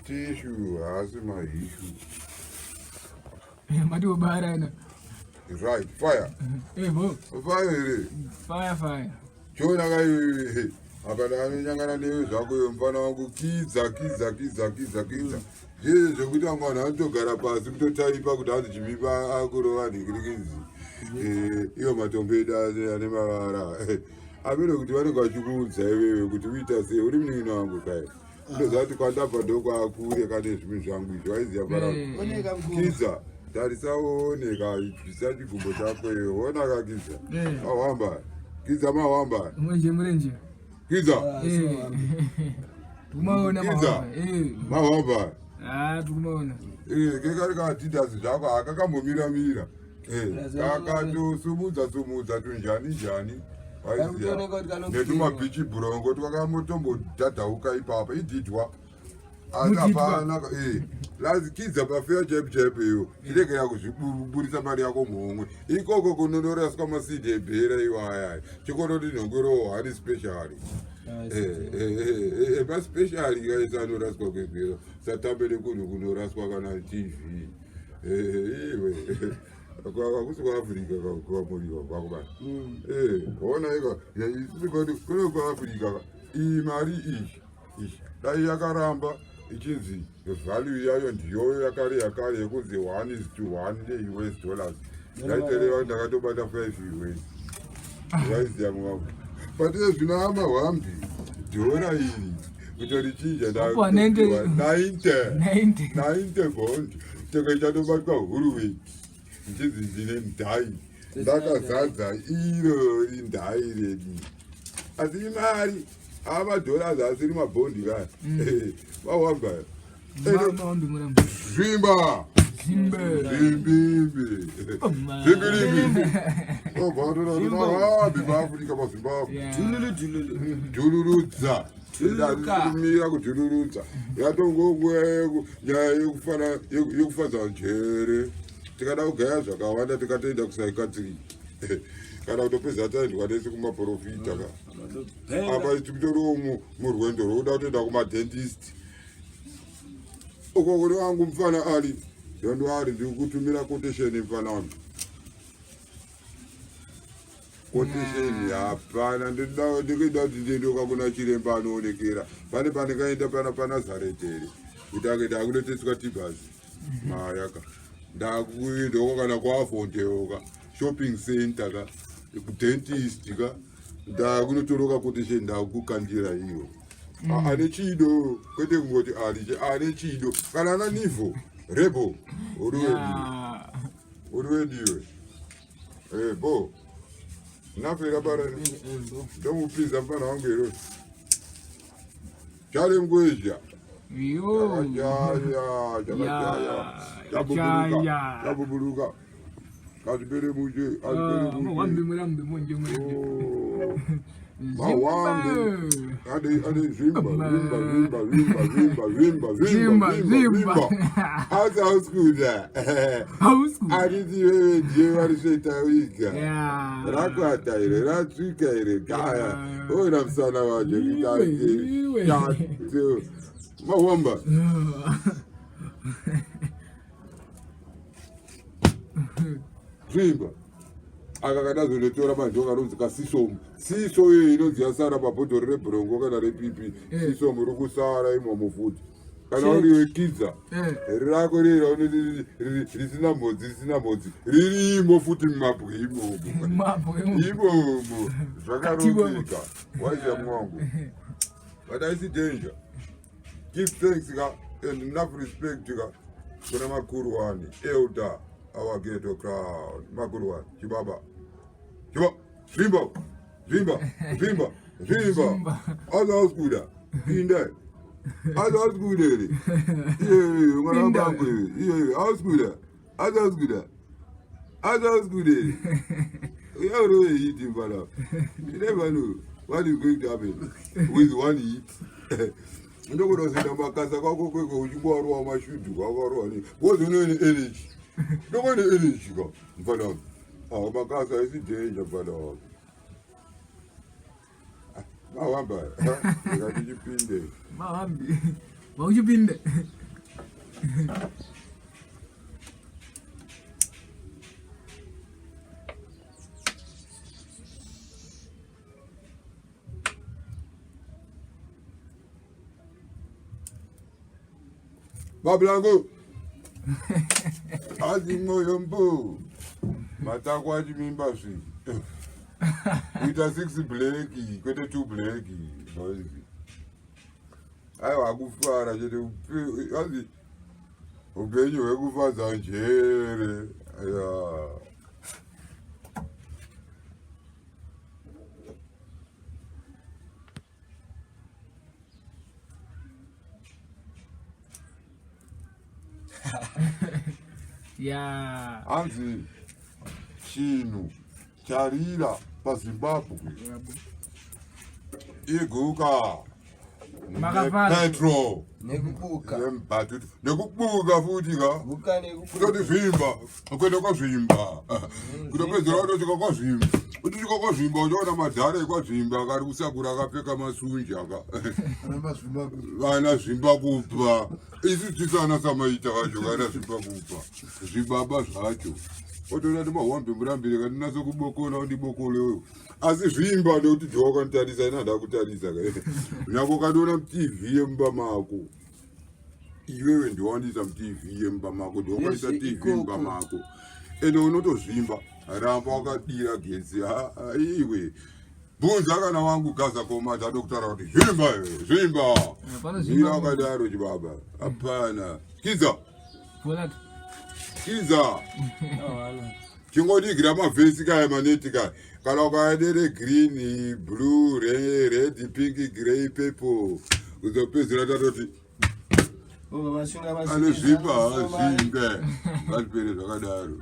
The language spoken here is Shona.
Matishu haasi mahishu. Mati ubara ina. Right, fire. Eh, bo. Fire here. Fire fire. Chona kai apa ndanyangana newe zvako iwe mfana wangu kidza kidza kidza kidza kidza. Zvese zvekuti vamwe vanhu vanotogara pasi kutotaipa kuti hanzi chimipa akurova nhingirikinzi. Eh, iwo matombo edu ane mavara. Amene kuti vanenge vachikuudza iwewe kuti uita sei uri munin'ina wangu kai. Ndoziva kuti kwandabva ndokwakure kane zvimwe zvangu izvi waiziva para Eh. kidza tarisa uone ka bvisa chigumbo chako iwe ona ka kidza Eh. mahwamba kidza mahwamba Mwenje murenje. kidza Eh. Tukumaona Kidza. mahamba. Eh. mahwamba Ah, tukumaona. Eh, kekari kaadidas zvako hakakambomira mira Eh, kakatosumudza sumudza tunjani njani waiziva netumabhichi bhurongo twakamotombodhadhauka ipapa idhidhwa asi Mudhidhwa. hapana eh, lazikidza pafeya chaipo chaipo iyo chiregera kuzviburisa mari yako muhomwe ikoko kunonoraswa masidi ebhera iwaya chikonoti nhongorowo hani specially maspeciali kaisa anoraswa kwebhera satambe nekunhu kunoraswa kana tv iwe hakusi kuafrica kwamuriwa kwakubata ona ika kune kuafrica iyi mari iyi iyi dai yakaramba ichinzi value yayo ndiyoyo yakare yakare yekunzi one is to one neUS dollars yaitereva ndakatobata 5 US vaiziya mwangu but ezvino amahwambi dhora iri kutorichinja Wapuwa 90. 90 90. 90 bond tenge chatobatwa huruweki ndinzi ndine ndhai ndakazadza iro indhai redu asi imari amadholas asiri mabhondi kaya mahwamba Mahwambi murambo. zvimba Zimbe. zvimbimbi zvimbirimbi obvatoraahambi paafrica pazimbabwe Yeah. dhururudza Dhuruluka. kumira kudhururudza yatongonguva nyaya yekufadza njere tikada kugaya zvakawanda tikatoenda kupsychiatric kana kutopedza taendwa nese kumaprofita ka apa titoriwo murwendo rwokuda kutoenda kumadentist uko kuri wangu mufana ali don't worry ndiri kutumira quotation mufana wangu quotation hapana ndikuida kuti ndiendoka kuna chiremba anoonekera pane pandingaenda pana panazareti here kuti ange ndakunoteswa tibhazi mayaka ndakuendoko kana kwafonteoka shopping center ka kudentist ka ndakunotoroka quotation ndakukandira iyo ane chido kwete kungoti ali ane chido kana ana nivo rebo uri wediwe Yeah. uri wediwe Eh, bo nafera bara ndomupinza mufana wangu ero chale mkwezha Yo. chakachaya chakachaya Ya, chabubuluka chaya. chabubuluka kazvipere mushe Ah, kazvipere Mahwambi mushe murambi mwenje murenje. Oh. Mawambi. Ade ade zvimba zvimba zvimba zvimba zvimba zvimba Zvimba, zvimba zvimba zvimba. zvimba asi hausi Hausi. anditi wewe ndiye varisveta wiga Yeah. rakwata here ratsvika here gaya Yeah. ona musana wacho Iwe, iwe. kuitae mahwamba zvimba aka kadazonotora manje kanonzi kasisomu siso iyo inonzi yasara pabhodhoro rebhurongo kana repipi Eh. sisomu ri kusara imomo futi kana uri wekidza Eh. rako rero risina mhodzi risina mhodzi ririmo futi mumabwe imomo Mabwe imomo. imomo zvakarongeka waiziya mwangu but aisi danger give thanks ka and enough respect ka kuna makuru wani elder our ghetto crowd makuru wani chibaba chiba zvimba zvimba zvimba zvimba Zvimba. azi ausikuda pinda azi ausikuda here iye mwana Pinda. wangu iye ausikuda azi ausikuda azi ausikuda here Uyauro hit mfana. You never know what is going to happen with one hit. Ndokunozoenda makasa kwako kweko uchingowarowa mashudu kwakarowa nei because unoine energy. Ndokuine energy ka mfana wangu. Ah makasa isi danger mfana wangu. Ah, Mahwamba. Ndikati chipinde. Mahwambi. Vauchipinde. Bablangu. Azi moyo mbu. Matako achimimba zvi. Kuita 6 black, kwete 2 black. Boys. Aiwa akufara chete azi upenyu hwekufadza njere. Yeah. Ya. Hanzi chinhu charira paZimbabwe iguka Makafara. nepetro Nekubuka. nembatutu nekubuka futi ka Buka nekubuka. kutoti zvimba kuenda kwazvimba kutopedzera kutosvika kwazvimba utosvika kwazvimba uchaona madhara ekwazvimba akari kusakura akapfeka masunji aka vana zvimba kupa isu tisana samaita vacho kana zvimba kupa zvibaba zvacho otoona ti mahwambe murambire kandinatso kubokona undibokolewo asi zvimba nekuti dhiwa wakanditarisa ina handa kutarisa nyange ukandiona mutv yemumba mako iwewe ndiwandiisa mutv yemumba mako ndiwakandiisa tv mumba mako ende unotozvimba ramba wakadira getsi iwe bvunza kana wangu gaza koma dzatokutaura kuti zvimba iwe zvimba Hapana mira zvimba. wakadaro chibaba hapana kiza Bolat. kiza chingodigira mavhesi kaya maneti kaya kana ukaadere green blue red pink grey purple uzopedzera tatoti Anozvipa anozvimba hazvimbe ngazvipere zvakadaro.